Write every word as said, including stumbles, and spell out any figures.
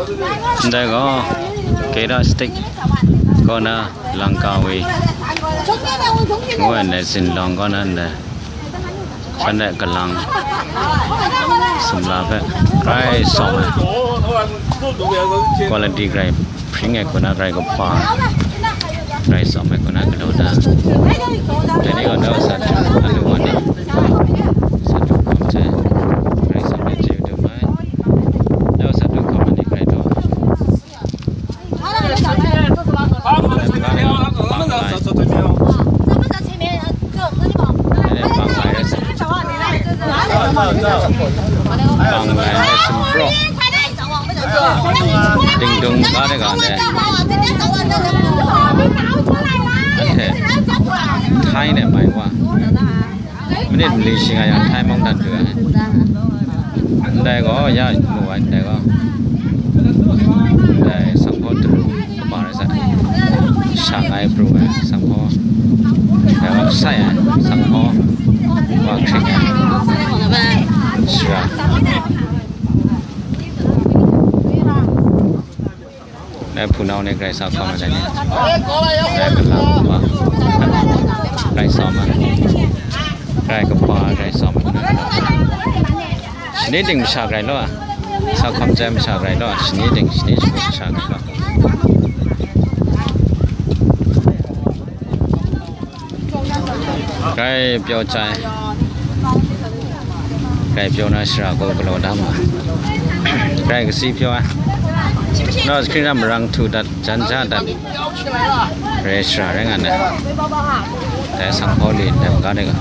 Ndai gaw, Keda State kaw na Langkawi ngu ai ndai zinlawng kaw na ndai, shanhte kalang sumla hpe grai sawm ai, quality grai hpring ai hku na, grai kaba grai sawm ai hku na galaw da. Dai ni gaw, dau sa hte a lu wa ni, sa du hkawm hte grai sawm ai chye dum ai. Dau sa du hkawm ai ni grai taw ai. Bang lai. Bang lai rai sa. Bang lai rai sa. Dingdung ga de ga ne. Anhte Thai ne mai wa. Minit mali shi nga yang Thai mawng dan du ai. Ndai gaw ya mu ai, ndai gaw. Ndai sanghpaw daru kaba rai sa. Shang ai pru ai sanghpaw. Ndai gaw sai ai sanghpaw. Wa hkring ai. Shara. Dai hpunau ni grai sa hkawm ai ni, dai kalang kaba, grai sawm ai, grai kaba, grai sawm ai. Shani ting masha grai law, sa hkawm chyai masha grai law, shani ting, shani shagu masha grai law. Grai pyaw chyai, grai pyaw na shara gaw galaw da ma ai. Grai kasi pyaw ai. Naw sakri na marang htu dat, jan ja dat, re shara rai nga na. Dai sanghpaw li ndai maga de ga.